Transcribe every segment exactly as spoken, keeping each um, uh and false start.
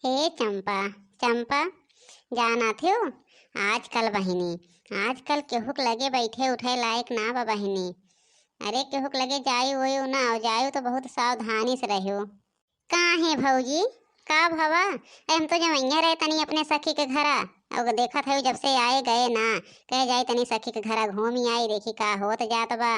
ए चंपा, चंपा, जानत हो, आजकल बहिनी, आजकल केहू के लगे बैठे उठे लायक ना बा बहिनी। अरे केहू के लगे जायु ओयु ना, और जायु तो बहुत सावधानी से रह्यो। काहे भौजी, का भवा? अरे हम तो जवैया रहे तनी अपने सखी के घरा, और देखत है जब से आए गए ना, कहे जाई तनी सखी के घरा घूमी आई, देखी का होत जात बा।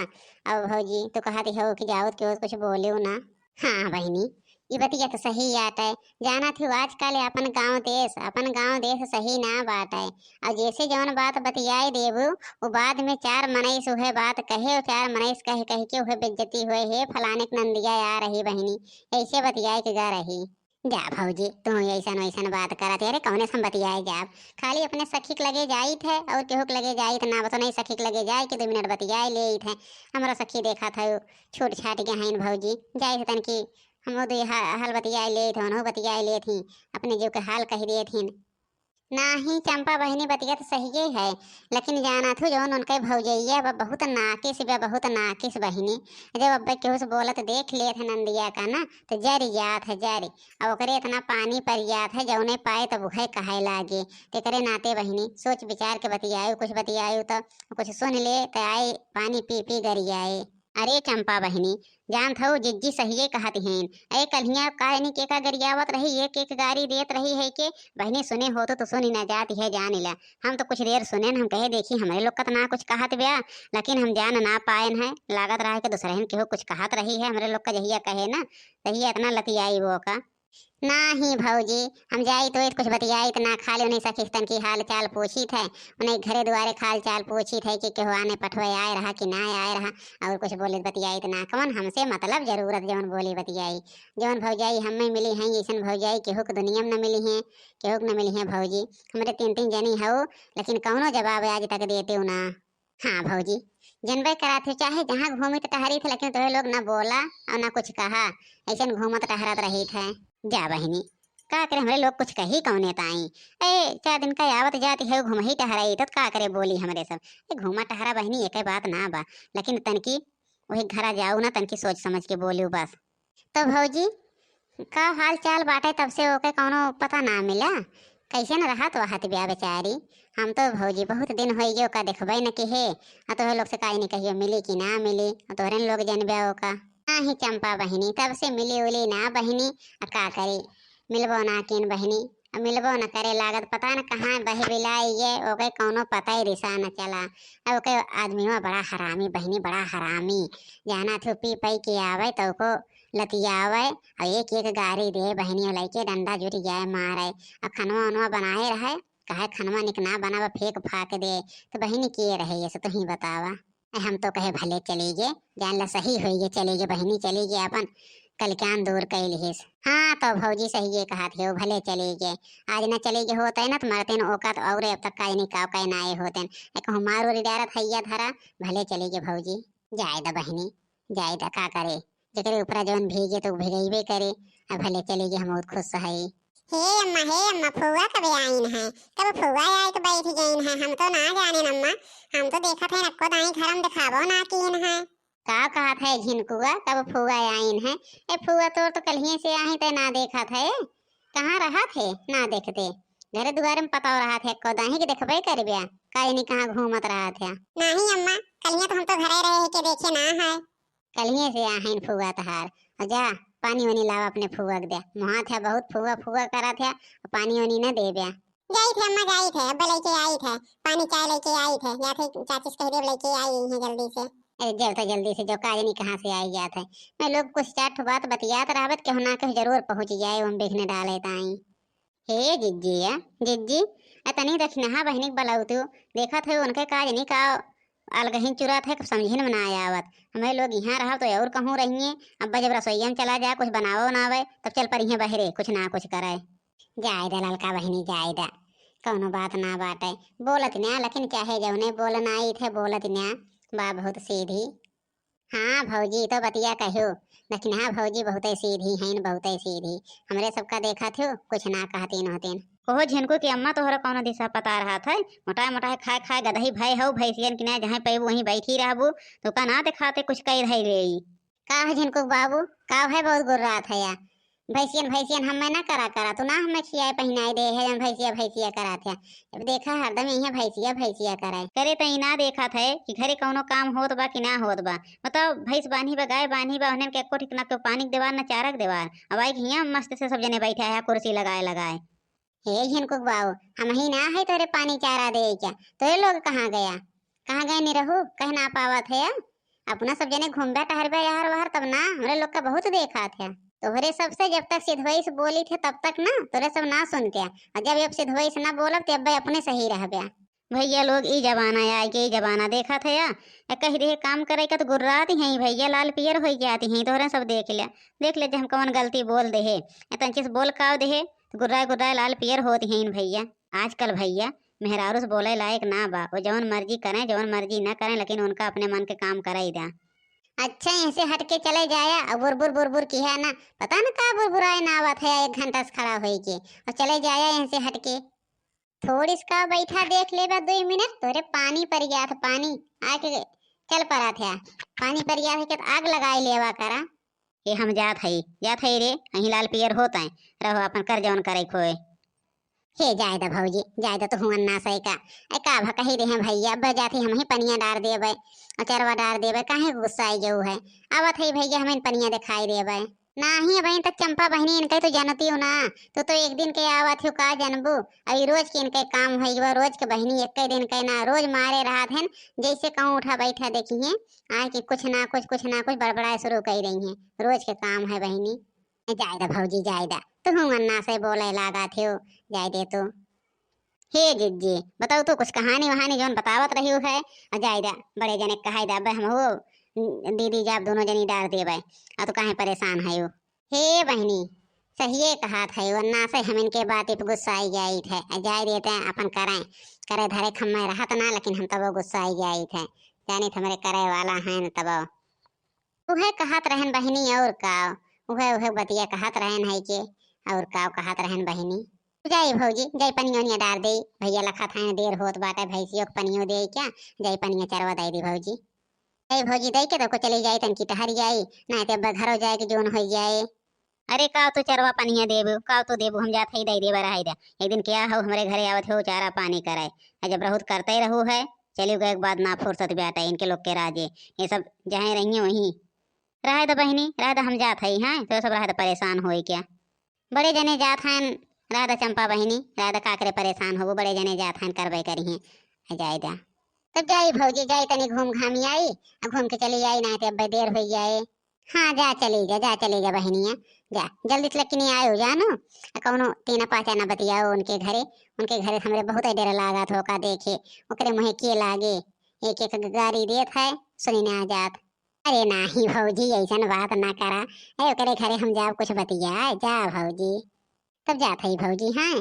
अब भौजी तू कहत हो कि जाओ तो केहू कुछ बोले ना। हाँ बहिनी, ई बतिया तो सही आटे। जानत हो आजकल अपन गाँव देश, अपन गाँव देश सही ना बाटे। और जैसे जौन बात बतियाए देबू, वो बाद में चार मनईस उहे बात कहे, और चार मनईस कह कह के उहे बेइज्जती होए, "हे फलाने के नंदिया आ रही बहिनी, ऐसे बतियाए के गा रही।" जा भौजी, तू ऐसन वैसन बात करत है, अरे कौने से हम बतियाए जाब? खाली अपने सखी के लगे जाइत है और केहू के लगे जाइत ना, बस नहीं सखी के लगे जाए के दो मिनट बतियाए लेइत है। हमरा सखी देखत है, छूट छाट के हईन भौजी, जाए से तनकी हम दो हा-, हाल बतियाए लेइत है, उनहु बतियाए लेत ही, अपने जीव के हाल कह देत हिन। नाही चंपा बहिनी, बतिया तो सहिए है, लेकिन जानत हो जौन उनके भौजैया बा, बहुत नाकिस बा, बहुत नाकिस बहिनी। जब अब्बे केहू से बोलत देख लेत है नंदिया का ना, तो जरि जात है, जरि। और ओकरे इतना पानी पड़ जात है, जौने पाए तब उहे कहे लागे। तेकरे नाते बहिनी सोच विचार के बतियायु, कुछ बतियायु तो कुछ सुन ले तो आए पानी पी पी गरियाए। अरे चंपा बहिनी, जानत हऊ जिज्जी सहिए कहत हैं। ए कल्हिया का जानी के का गरियावत रही, एक एक गारी देत रही है के बहिनी सुने होत तो सुनी ना जात है जान ला। हम तो कुछ देर सुनेन, हम कहे देखी हमरे लोग का तो ना कुछ कहत ब्या, लेकिन हम जान ना पाएन है, लागत रहा है कि दूसरहिन केहू कुछ कहत रही है, हमरे लोग का जहिया कहे ना तहिया इतना लतियाई वो का। नाही भौजी, हम जाइत ओइत कुछ बतियाइत ना, खाली उन्हीं सखी तन की हाल चाल पूछित है, उन्हीं घरे दुआरे का हाल चाल पूछित है कि केहू आने पठवे आए रहा कि ना आए रहा, और कुछ बोले बतियाइत ना। कौन हमसे मतलब जरूरत जौन बोली बतियाई, जौन भौजाई हमें मिली हैं ऐसन भौजाई केहू के दुनिया में न मिली हैं, केहू के न मिली हैं भौजी। हमरे तीन तीन जनी हो, लेकिन कौनो जवाब आज तक देते हो ना। हाँ भौजी, जनबे करात हो, चाहे जहाँ घूमित टहरित है, लेकिन तोहे लोग ना बोला और ना कुछ कहा, ऐसन घूमत टहरत रहित है। जा बहिनी, का करे, हमरे लोग कुछ कही कौने ताई? ए, चार दिन का आवत जात है, घूमही टहराई, तो का करे बोली हमरे सब? ए, घूमा टहरा बहिनी, एके बात ना बा, लेकिन तनकी वही घरा जाऊ ना, तनकी सोच समझ के बोलू बस। तो भौजी, का हाल चाल बाटे तब से ओके कौनो पता ना मिला? कैसे न रहत वहत ब्या बेचारी? हम तो भौजी बहुत दिन होई गयो का देखबे न किहे, आ तोहरे लोग से काहे नहीं कहियो मिली कि ना मिली, आ तोहरे लोग जनब्या ओका। नाही चंपा बहिनी, तब से मिली उली ना बहिनी, आ का करी, मिलबो ना किन बहिनी, आ मिलबो न करे लागत, पता न कहाँ बह बिलाई ये, ओके कौनो पता ही रिसा न चला। अब ओके आदमी हुआ बड़ा हरामी बहिनी, बड़ा हरामी, जाना थू पी पाई के आवे तो ओको लतियावे, और एक एक गारी दे बहिनी, लइके डंडा जुट जाए मारे, और खनवा उनवा बनाए रहे, कहे खनवा निक ना बनावे, फेंक फाक दे। तो बहिनी के रहे ये से तो ही बतावा। ए, हम तो कहे भले चले गे, जान ला सही होई गे, चले गे बहिनी, चले गे अपन कलिकान दूर कैल हिस। हाँ तो भौजी सही ये कहत हो, भले चले गे, आज न चले गे होते न तो मरते न ओका तो और अब तक का नहीं काव कहे ना आए होते। ए कहूँ मार उरी डारत हैया धरा, भले चले गे भौजी। जाए द बहिनी, जाए द, का करे, जेकरे ऊपरा जवन भीगे तो उ भिगइबे करे। अब भले चले गे, हम बहुत खुश हई। हे अम्मा, हे अम्मा, फुआ कबे आइन है? कब फुआ आए के बैठ गइन है? हम तो ना जाने अम्मा, हम तो देखत है एको दाई घर में देखाबो ना कीन है। का कहत है झिनकुआ, कब फुआ आइन है? ए फुआ, तोर तो कल्हिए से आही ते ना देखत है, कहाँ रहत है ना देखते? घरे दुआरे में पताओ रहत है, एको दाई के देखबे करब्या, का जानी कहाँ घूमत रहत है। नाही अम्मा, कल्हिए तो हम तो घरे रहे है के देखे ना है। कल्हिए से आहिन फुआ तहार। और जा, पानी वानी लावा अपने फुआ के दे। मुहात है बहुत फुआ फुआ करत है, और पानी वानी न देब्या। जाइत है अम्मा, जाइत है, अब लइके आइत है, पानी चाय लइके आइत है, जात है चाची से कह देब लइके आई है जल्दी से। अरे जब तो जल्दी से जो, का जानी कहाँ से आई जात है। मैं लोग कुछ चार ठो बात बतियात रहबे त केहू ना केहू जरूर पहुँच जाए, हम बिघने डाले ताई। हे जिज्जी, या जिज्जी, अ तनी दखिनहा बहिनी के बलौतू, देखत है उनके का जनी का अलगहिन चुरात है, समझिन में ना आवत। हमें लोग यहाँ रहब तो और कहूँ रहिए, अब जब रसोईया में चला जाए, कुछ बनावे उनावे, तब चल पड़िहे बहरे, कुछ ना कुछ करे। जाए द ललका बहिनी, जाए द, कौनो बात ना बाटे। बोलत न्या, लेकिन चाहे जौने बोलन आई थे, बोलत न्या, बा बहुत सीधी। हाँ भौजी, ई तो बतिया कह्यो, लेकिन हाँ भौजी बहुते सीधी हईन, बहुते सीधी। हमरे सबका देखत हो, कुछ ना कहतीन होतीन। ओहो झिनकू की अम्मा, तोहरा कौनो दिशा पता रहत है? मोटाए मोटाए खाए खाए गदही भय हऊ, भैंसियन की ना जहाँ पैबू वहीं बैठी रहबू, तो का ना देखाते कुछ कई धई ले। का है झिनकू बाबू, का है बहुत गुर्रात है या? भैंसियन भैंसियन हमें ना करा करा, तू ना हमें खियाए पहिनाए दे है, जौन भैंसिया भैंसिया करात है। अब देखा हरदम यही भैंसिया भैंसिया कराए। करे त ई ना देखत है कि घरे कौनो काम होत बा कि ना होत बा। मतलब भैंस बान्ही बा, गाय बान्ही बा, उन्हन के एको ठिक ना केहू पानी के देवार ना चारा के देवार। अब आई हियाँ मस्त से सब जने बैठा है कुर्सी लगाए लगाए। हे झिनकुक बाऊ, हम ही ना है तोरे पानी चारा दे क्या? तोरे लोग कहाँ गया? कहाँ गए निरहू? कह ना पावत है। अपना सब जने घूमबे टहरबे यार वहर, तब ना हमरे लोग का बहुत देखात है। तोहरे सबसे जब तक सिधवई से बोली थे तब तक ना तोरे सब ना सुनते, और जब अब सिधवई से ना बोलब ते अब अपने सही रहबे। भैया लोग ई जमाना आए के ई जमाना देखत है या, या कही रहे काम करे का तो गुर्रात ही हैं भैया, लाल पियर हो जाती हैं। तोहरे सब देख लिया, देख ले जे हम कौन गलती बोल दे है, या तंचिस बोल काव दे है तो गुर्राए गुर्राए लाल पियर होती हैं भैया। आजकल भैया मेहरारू से बोले लायक ना बा, वो जौन मर्जी करें जौन मर्जी ना करें, लेकिन उनका अपने मन के काम करे ही द्या। अच्छा, यहाँ से हट के चले जाया, अब बुरबुर बुरबुर की है ना, पता न का बुरबुराए ना आवत है, एक घंटा से खड़ा होई के, और चले जाया यहाँ से हट के। थोड़ी सा बैठा देख लेबा दुई मिनट, तोरे पानी पड़ गया था, पानी आके चल पड़ा था, पानी पड़ गया था कि आग लगाए लेवा करा। ए हम जात हई, जात हई रे, अहीं लाल पियर होत हैं, रहो अपन कर जौन करे खोए। हे जाए दा भौजी, जाए दा तू हुअन ना सही का। ए का भा कही रहे हैं भैया, अब जात ही हम ही पनिया डार देबे, अचरवा डार देबे, काहे गुस्सा आई जाऊ है। आवत है भैया, हमें पनिया दिखाई देबे। नाही, अबहीं तक चंपा बहिनी इनके तो जानती हो ना, तू तो एक दिन के आवत हो, का जानबू? अभी रोज के इनके काम होई बा, रोज के बहिनी एक दिन के ना, रोज मारे रहत हैं, जैसे कहूँ उठा बैठा देखी हैं, आए कि कुछ ना कुछ, कुछ ना कुछ बड़बड़ाए शुरू कर रही हैं, रोज के काम है बहिनी। जाए दा भौजी, जाए दा, तू हुअन ना से बोले लागा थे, जाए दे तू। हे जिज्जी, बताओ तो कुछ कहानी वहानी जौन बतावत रही है, और जाए दा, बड़े जने कहाई दा, अबे हम हो दीदी जाब दोनों जनी डार देबे, और तो काहे परेशान है हो? हे बहिनी, सहिए कहात है, वरना से हम इनके बात पे गुस्सा आई जाइत है, और जाए देते हैं अपन करें, करे धरे खम्मे रहत ना, लेकिन हम तब वो गुस्सा आई जाइत है, जानित हमरे करे वाला हैं न तब। उहे कहत रहन बहिनी, और का? उहे, उहे बतिया कहत रहन है के, और का कहत रहन बहिनी? जाई भौजी, जाई पनिया ओनिया डार देई, भैया लखत हैं देर होत बाटे, भैंसियों के पनियो देई क्या? जाई पनिया चरवा दे दी भौजी। जाई भौजी, दे के तो को चली जाई, तनकी टहर जाई, ना ते अब घरो जाए के जोन हो जाए। अरे का तू चरवा पनिया देबू, का तू देबू, हम जात है दे देबा, रहे दे। एक दिन क्या हो हमरे घरे आवत हो चारा पानी कराए, आ जब रहू त करते रहू है, चली गए के बाद ना फुर्सत बाटे इनके लोग के राजे, ये सब जहाँ रहिए वहीं। रहे द बहिनी, रहे द, हम जात हई, हैं? तो सब रहे द, परेशान होई क्या? बड़े जने जात हैं, रहे द चंपा बहिनी, रहे द, का करे परेशान होबो, बड़े जने जात हैं, करबे करी हैं, आ जाए दा। तब जाई भौजी, जाई तनी घूम घामी आई, आ घूम के चली आई, ना ते अब देर हो जाए। हाँ, जा चली जा, जा चली जा बहिनिया, जा जल्दी से लकिनी आयो जानो, आ कौनो तीना पाचा ना बतियाओ उनके घरे, उनके घरे हमरे बहुत डर लागत हो का देखे, ओकरे मुँहे के लागे, एक एक गारी देत है, सुनी ना जात। अरे नाही भौजी, ऐसन बात ना करा। ए, ओकरे घरे हम जाब कुछ बतियाए, जा भौजी। तब जात हई भौजी, हाँ।